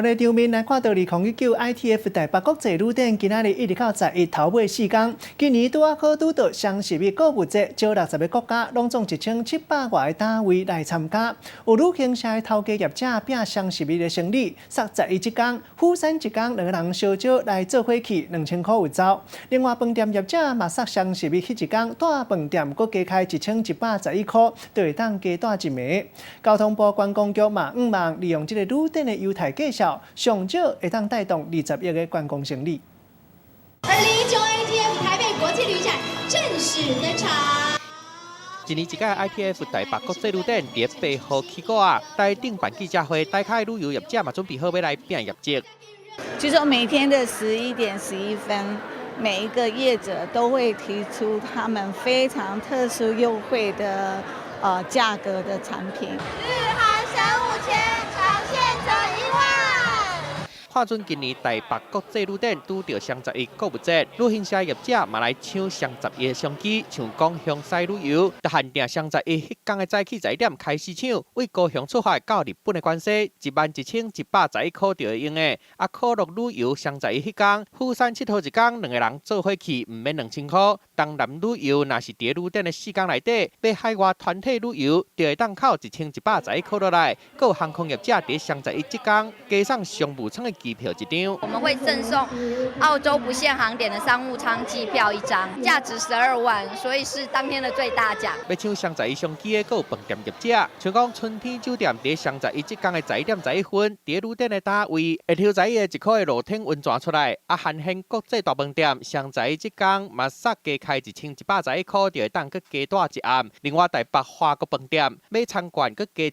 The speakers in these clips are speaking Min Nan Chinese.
咧場面來看到2019 ITF 台北國際旅展，今仔日一直到11頭尾四工。今年拄仔好拄著雙十一購物節，招60個國家，攏總1700外個單位來參加。有旅行社的頭家業者拚雙十一的生理，殺十一這工，釜山一工兩個人相招來做伙去2000箍有走。另外飯店業者嘛殺雙十一彼一工，蹛飯店閣加開1111箍，就會當加蹛一暝。交通部觀光局嘛向望利用這個旅展的優待價數，上少會當帶動20億的觀光生理。2019 ITF 台北國際旅展正式登場。一年一屆 ITF 台北國際旅展佇8號起鼓啊，台頂辦記者會，台開旅遊業者嘛準備好欲來拚業績。就說每天的11點11分，每一個業者都會提出他們非常特殊優惠的價格的產品。日韓省5000，長線折1萬。看準今年台北國際旅展拄著雙十一購物節，旅行社業者嘛來搶雙十一的商機，像講香西旅遊，就限定雙十一彼工的早起11點開始搶，為高雄出發到日本的關西，11,111箍就會用的。啊，可樂旅遊雙十一彼工，釜山𨑨迌一工，兩個人做伙去，毋免2000箍。東南旅遊若是佇旅展的四工內底，欲海外團體旅遊，就會當扣1111箍落來。閣有航空業者佇雙十一這工，加送商務艙的機票一張。我們會贈送澳洲不限航點的商務艙機票一張，價值12萬，所以是當天的最大獎。欲搶雙十一商機的，閣有飯店業者，像講春天酒店佇雙十一這工的11點11分，佇旅展的單位，下昼早起的1箍的露天溫泉出來，啊，韓興國際大飯店雙十一這工嘛煞加開1111箍，就會當閣加蹛一暗。另外台北華國飯店買餐券閣加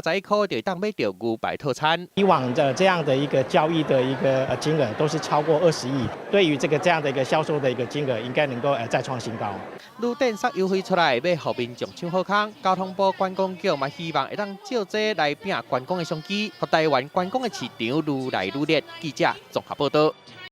1111箍，就會當買著牛排套餐。以往的這樣的一個交易的一個金額都是超過20億，對於這個這樣的一個銷售的一個金額，應該能夠再創新高。旅展殺優惠出來，欲予民眾搶好康。交通部觀光局嘛希望會當藉這來拚觀光的商機，予台灣觀光的市場愈來愈熱。記者綜合報道。